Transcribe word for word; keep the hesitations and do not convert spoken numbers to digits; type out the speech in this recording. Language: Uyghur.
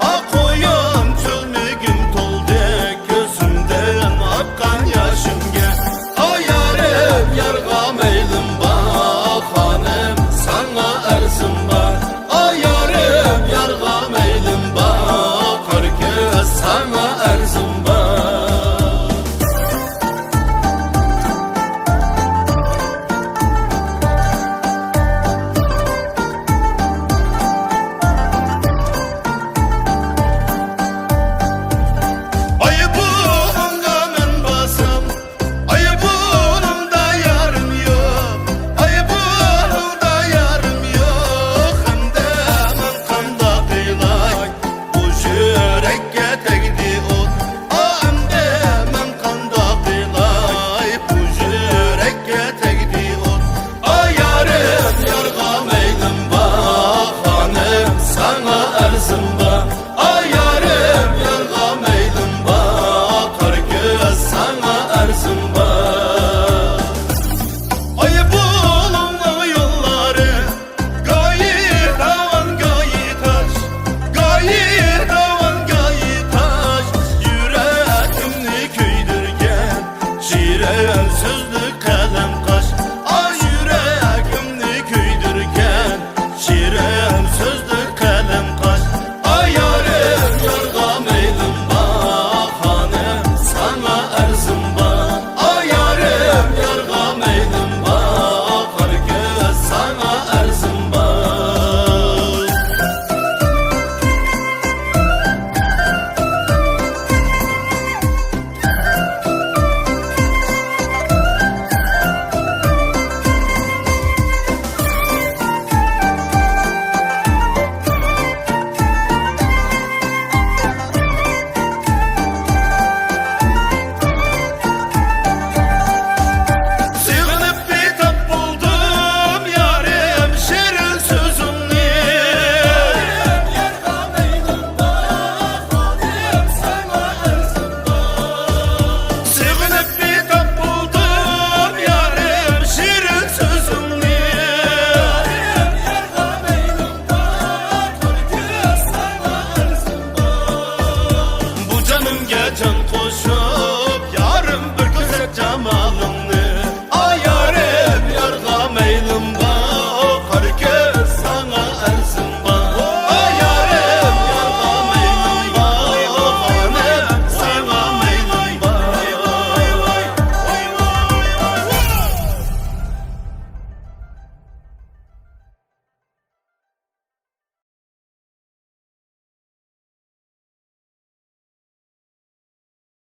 ئاق قويۇن چۆلمىگىن تولدى كۆزۈمدىن ئاققان ياشىمگە. ئاي يارىم، يارغا مەيلىم بار، خانىم، ساڭا ئەرزىم بار. ئاي يارىم، يارغا مەيلىم بار، قارا كۆز، ساڭا ئەرزىم بار. ئاي بۇلۇڭغا مەن بارسام، ئاي بۇلۇڭدا يارىم يوق. ئاي بۇلۇڭدا يارىم يوق. ئەمدى مەن قانداق قىلاي؟ بۇ يۈرەككە تەگدى ئوت. ئا، ئەمدى مەن قانداق قىلاي؟ بۇ يۈرەككە تەگدى ئوت. ئا يارىم، يارغا مەيلىم بار، خانىم، ساڭا ئەرزىم بار.